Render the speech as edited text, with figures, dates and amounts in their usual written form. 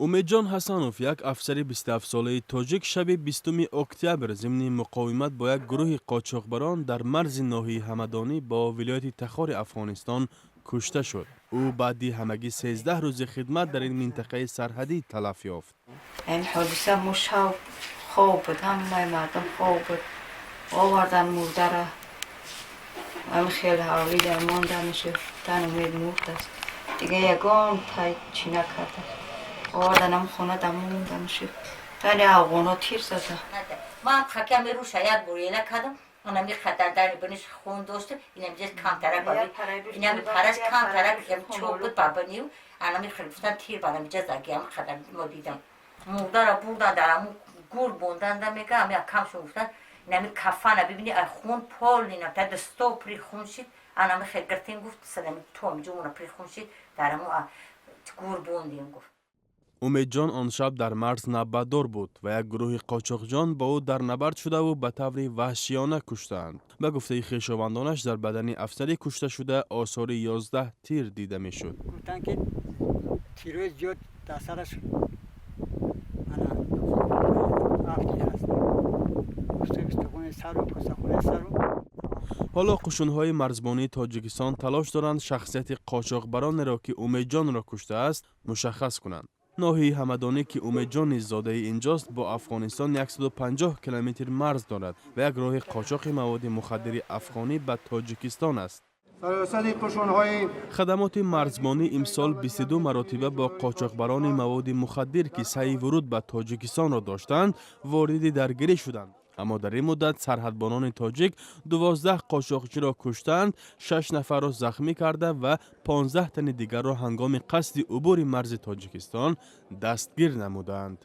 Умедҷон Ҳасанов, як афсари 27-солаи тоҷик, шаби 20 октябр зимни муқовимат бо як гурӯҳи қочоқбарон дар марзи ноҳияи Ҳамадонӣ бо вилояти Тахори Афғонистон кушта шуд. Ӯ баъди ҳамагӣ 13 рӯзи хидмат дар ин минтақаи сарҳадӣ талаф ёфт. Ин ҳодиса мо шав хоб буд, ҳамаи мардум хоб буд. Овардан мурдара, ҳами хеле ҳавлӣ дар монданашо тан Умед мурд аст. Дига ягон тай чӣ накарда. Овардан ам хона да монданашо. Тани афғоно тир зада. Ман хаками руша як бор ела кардам, анами қадар биниш хун дошт, инамиҷа камтарак, инами параш камтарак чоқ буд бабанию, анами хел гуфтан, тир банамиҷа заги, ами қадар мо дидам. Мурдара бурдан, дар аму гур бонданда, мега ами акамшон гуфтан, инами кафана бибини, ай хун полный та дасто при хун шид, анами хел гиртин, гуфт, садами то амиҷа уна при хун шид, дар аму гур бондем, гуфт. Умедҷон он шаб дар марз навбатдор буд ва як гурӯҳи қочоқҷон бо ӯ дар набард шудаву ба таври ваҳшиёна куштаанд. Ба гуфтаи хешовандонаш, дар бадани афсари кушташуда осори 11 тир дида мешуд. Гуфтанд, ки тирҳои зиёд дар сараш ана афтидааст, устухони сару пӯстахонаи сару. Ҳоло қушунҳои марзбонии Тоҷикистон талош доранд шахсияти қочоқбаронеро, ки Умедҷонро куштааст, мушаххас кунанд. Ноҳияи Ҳамадонӣ, ки Умедҷон низ зодаи инҷост, бо Афғонистон 150 километр марз дорад ва як роҳи қочоқи маводи мухаддири афғонӣ ба Тоҷикистон аст. Хадамоти марзбонӣ имсол 22 маротиба бо қочоқбарони маводи мухаддир, ки саъи вуруд ба Тоҷикистонро доштанд, вориди даргирӣ шуданд. Аммо дар ин муддат сарҳадбонони тоҷик 12 қочоқчиро куштанд, шаш нафарро захмӣ карда ва 15 тани дигарро ҳангоми қасди убури марзи Тоҷикистон дастгир намуданд.